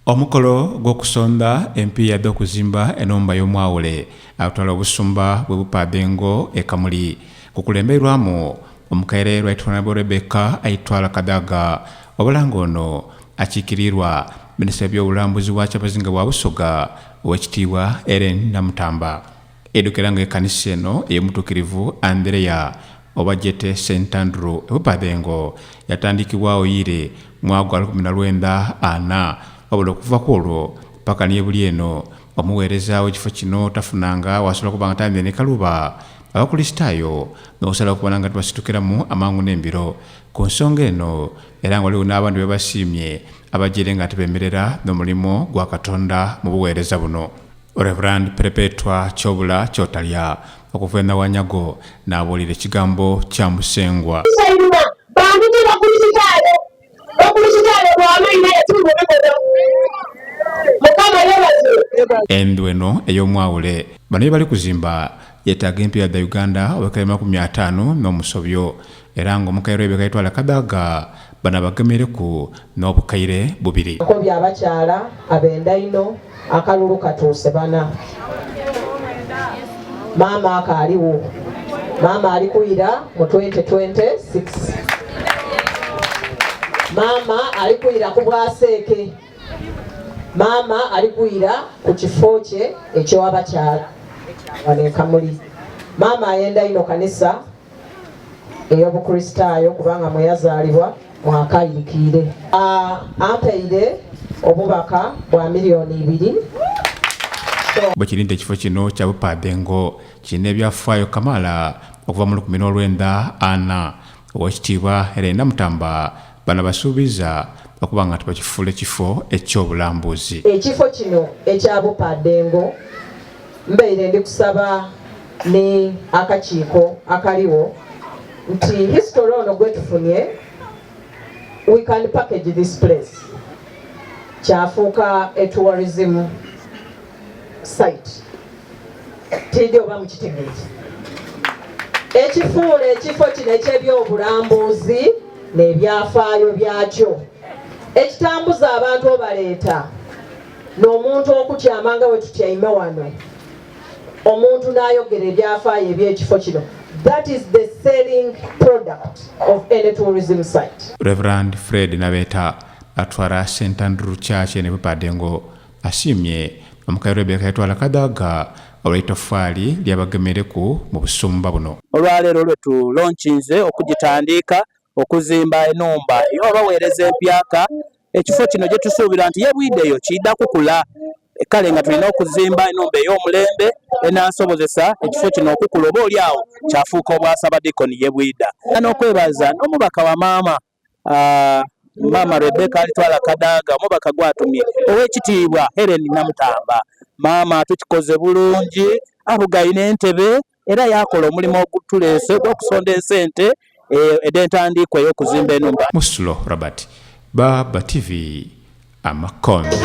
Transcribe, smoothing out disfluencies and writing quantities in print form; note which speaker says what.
Speaker 1: Omukolo gw'okusonda empiiya dh'okuzimba enhumba y'omwawule atwala obusumba bwe Bupadhengo e Kamuli gukulembeirwamu omukaire Right Honourable Rebecca Aitwala Kadaga wabula nga ono akiikiriirwa Minisita w'ebyobulambuzi bwa Kyabazinga bwa Busoga Owekitiibwa Ellen Namutamba. Eidhukira nga ekanisa eno ey'Omutuukirivu Andereya oba gyete Saint Andrew e Bupadhengo yatandikibwagho ire mwaka gwa 1904 wabula okuva kwolwo paka ni yebuli eno omuweereza w'ekifo kino tafunanga wasobola kuba nga tayambaire ni kaluba Abakulisitaayo n'okusalagho okubona nga tibasitukiramu amangu n'embiro ku nsonga eno era nga ghaligho n'abandi bebasiimye abajaire nga tibemerera n'omulimo gwa Katonda mu buweereza buno. Rev. Perpetua Kyobula Kyotalya okuva e Nawanyago n'abuulira ekigambo kya Musengwa.
Speaker 2: Einhuma bantu ti Bakurisitaayo. Bakurisitaayo bwa maina aye ti mu bikolwa. Mukama yebazibwe.
Speaker 1: Endhu eno ey'omwawule bano ye bali kuzimba yetaaga empiiya dha Uganda obwekaire 50 n'omusobyo era nga omukaire Rebecca Itwala Kadaga bano abagemeireku n'obukaire bubiri.
Speaker 3: Nkobye abakyala abenda inho akalulu katuuse bana. Maama akaaligho. Maama ali kwira mu 2026. Maama ali kwira ku bwaseeke. Maama ali kwira ku kifo kye eky'abakyala wano e Kamuli. Maama ayenda inho kanisa ey'Obukristaayo kubanga mwe yazaalibwa mwakairikiire. Ampaire obubaka bwa milioni ibiri.
Speaker 1: Bwe kiri nti ekifo kino kya Bupadhengo kirina ebyafaayo kamaala okuva mu 1904, Owekitiibwa Hellen Namutamba bano abasuubiza okuba nga tibakifuula ekifo eky'obulambuzi.
Speaker 3: Ekifo kino ekya Bupadhengo mbaire ndi kusaba ni akakiiko akaligho nti history ono gwetufunye we can package this place kyafuuka a tourism site tiidi oba mukitegeere ekifuula ekifo kino eky'ebyobulambuzi n'ebyafaayo byakyo ekitambuza abantu obaleeta n'omuntu okutyama nga wetutyaime wano omuntu n'ayogera ebyafaayo eby'ekifo kino. That is the selling product of any tourism site.
Speaker 1: Rev. Fred Nabeeta atwala Saint Andrew Church eno e Bupadhengo asiimye Omukaire Rebecca Yatwala Kadaga olw'eitofaali lyabagemereku mu busumba buno.
Speaker 4: Olwaleero lwe tu launchinze okugitandiika okuzimba enhumba ey'obaweereza empyaka. Ekifo kino gye tusuubira nti ye bwidheyo kiidha kukula. Kale nga tulina okuzimba enhumba ey'omulembe enaasobozesa ekifo kino okukula oba oli agho kyafuuka obwa Ssabadiikoni ye bwidha. N'okwebaza n'omubaka wa maama, Maama Rebecca Alitwala Kadaga, omubaka gwatumye Ow'ekitiibwa Hellen Namutamba. Maama tukikoze bulungi, abugaine entebe era yaakola omulimo ogutuleese ogw'okusonda esente edh'entandiikwa ey'okuzimba enhumba.
Speaker 1: Musulo Robert, Baba TV, Amakonde.